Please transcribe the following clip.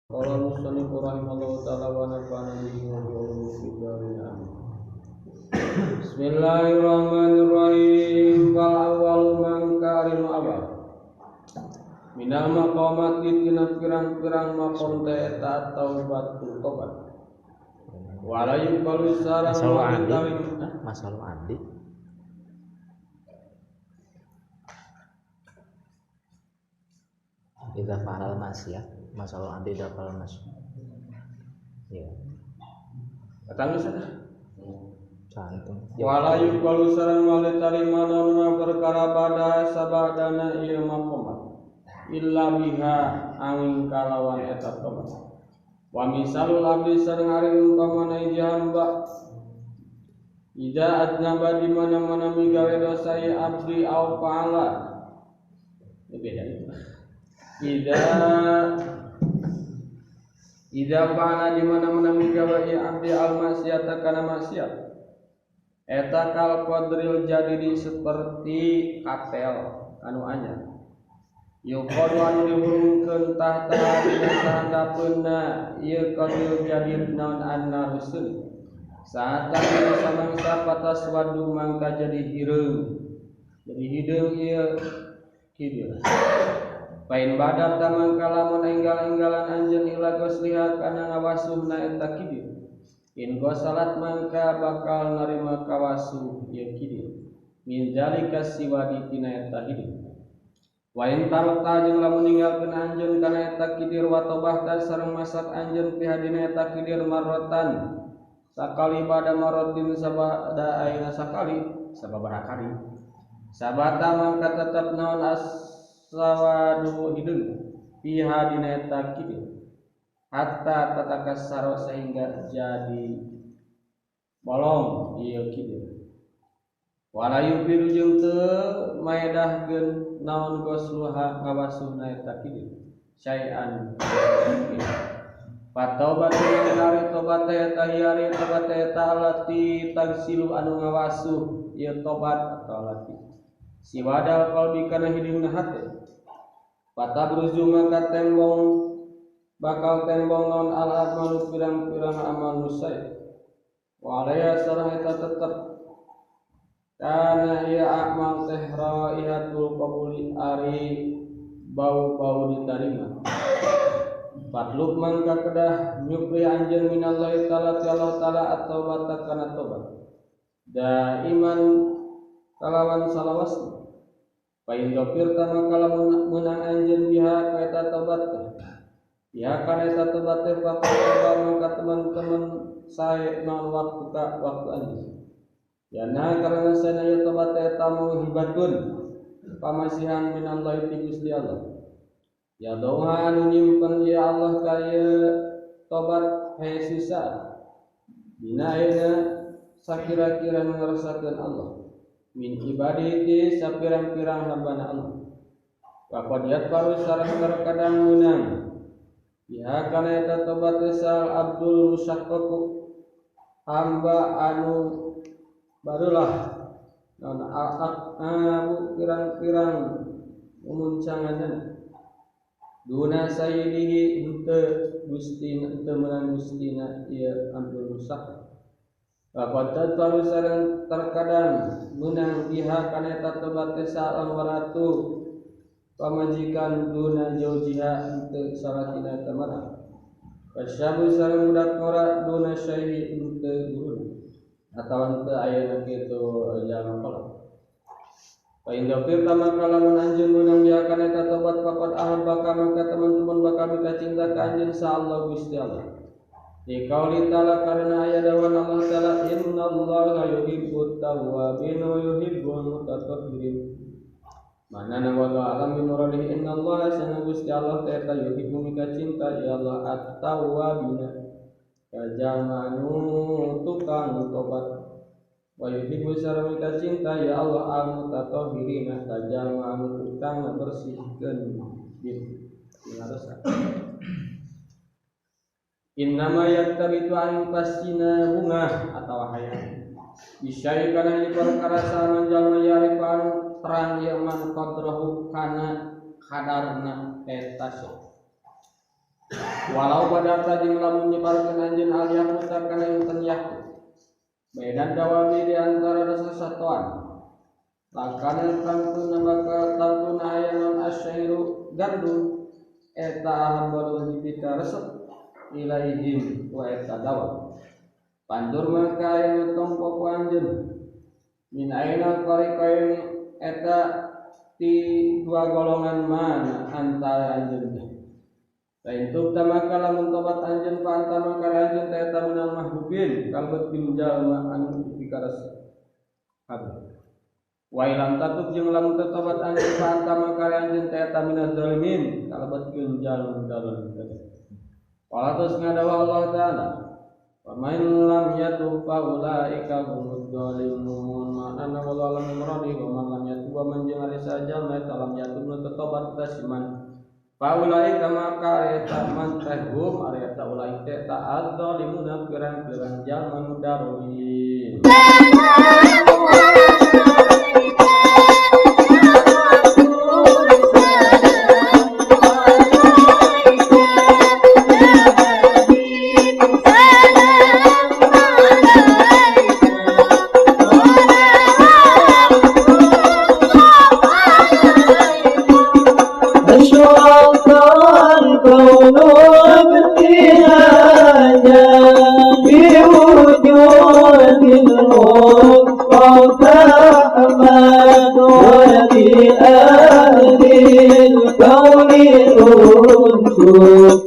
Qala musannif rahimallahu taala wa nafa'ana bihi wa bi ulumihi fid dharain. Amin. Bismillahirrahmanirrahim. Fal awwalu mangkarinu awal. Minal maqamati tina pirang-pirang maqam teh eta taubatul tobat. Wala yuqalu sarang masalah andi. Idza fa'al maksiat, masalah andi idza fa'al maksiat. Ya. Katang sana. Cantum. Wala yuqalu sarang wali tarima naon perkara pada sabadana ieu maqamat. Illa biha angin kalawan eta tobat. Wa misalul abdi sareng ari umpamana hiji hamba ida adnaba di mana-mana migawe dosa ieu abdi au fa'ala. Ini beda itu. Ida fa'ala di mana-mana migawe ieu abdi al maksiata kana maksiat. Eta kal qadril jadidi seperti katel anu anyar. Yuqadu anu dihurungkeun tahta dina sahandapeunna ieu qadril jadid naon anna rusul. Saat dina samangsa pataswadu mangka jadi hireung. Jadi hideung ieu kidir. Pain badat mangka lamun enggal-enggalan anjeun ila gosliha kana ngawasuhna eta kidir. In gosalat mangka bakal narima kawasuh ieu kidir. Min zalika siwadi tina eta hideung. Wa in tarokta jeung lamun ninggalkeun anjeun kana eta kidir wa tobahta sareng masak anjeun fi hadina eta kidir marrotan sakali pada marrotin sabada ayeuna sakali sababaraha kali sabata mangka tetep naon asawadu hideung fi hadina eta kidir hatta tatakassara sehingga jadi bolong ieu kidir. Wala yubiru jeung teu maedahkeun naon gosluha ngawasuhna eta kidir syai'an. Fataubat ari tobat eta hiari tobat eta allati tagsilu anu ngawasuh ieu tobat atau allati siwadal qalbi kana hideungna hate. Fatabruzu maka tembong bakal tembong naon al amalu pirang-pirang amal nu sae. Wa alaiha sareng eta tetep kana ieu amal teh raihatul qabuli ari bau-bau ditarima. Fatlub mangka kedah nyupri anjeun minallahi ta'ala ti Allah ta'ala at-taubata kana tobat. Daiman kalawan salawasna. Fa in dzafirta maka lamun meunang anjeun biha ka eta tobat teh. Biha kana eta tobat teh faqad mangka teman-teman sae naon waktu ka waktu anjeun. Ya nah karena sana ya tobat eta mauhibatun pamasihan minallahi ti Gusti Allah. Ya doa anu nyimpen ya Allah kaya tobat he sisa. Dina ayeuna sakira-kira ngerasakeun Allah min ibadihi sapirang-pirang hambana Allah. Wa qad yatbaru sareng terkadang meunang. Ya kana eta tobat sal abdul musyaqqaq hamba anu barulah non al-aqabu pirang-pirang umuncanganna duna sayyidihi henteu gustina henteu meunang gustina ieu abdul musak. Wa qad sareng terkadang meunang biha kana eta tobat sa'an waratu pamajikan duna jaujiha henteu salatina eta marah. Wasyabu sareng budak ngora duna syaihi henteu guruna atawa teu ayeuna kitu jalma kolot. Fa in dzafirta maka lamun anjeun meunang biha kana eta tobat faqad ahabbaka maka teman-teman bakal mika cinta ka anjeun sa Allah Gusti Allah. Di qauli ta'ala karena aya dawan Allah ta'ala innallaha yuhibbut tawwabin wa yuhibbul mutatahhirin. Mana wa alam bi muradihi innallaha sana Gusti Allah ta eta yuhibbu mika cinta ya Allah at-tawwabina kajalma anu tukang tobat. Wa yuhibbu sareng mika cinta ya Allah al-mutatahhirina kajalma anu tukang ngabersihkeun diri tina dosa. Innama yaktabitu an pasina bunga atau hayang bisyai kana hiji perkara saman jalma yarif anu terang ieu man qadrahu kana kadarna eta syai. Walau pada jeung lamun nyebarkeun anjeun al yaquta kana inten yaqut bainan dawabi di antara sasatoan lakana tangtuna bakal tangtuna aya non asyairu gandum eta ahabba dipika resep ilaihim wa eta dawa pandur maka aya tompo ku anjeun min aina tariqain eta ti dua golongan mana antara anjeun teh. Lain tubta maka lamun tobat anjeun fa anta maka anjeun teh eta minal mahbubin kalebet jalma anu dipikaresep kabeh. Wa ilam tatub jeung lamun teu tobat anjeun fa anta maka anjeun teh eta minaz zalimin kalebet jalma zalim kabeh. Qala terus ngadawa Allah Ta'ala wa man lam yatub fa ulaika humuz zalimun. Ma'ana wallahu lam muradi wa man lam yatub wa man jeung ari sajalma eta lam yatub nu teu tobat eta siman faulaika maka eta man teh hum ari eta ulaika teh ta'adzalimuna pirang-pirang jalma nu darolim. Alhamdulillah.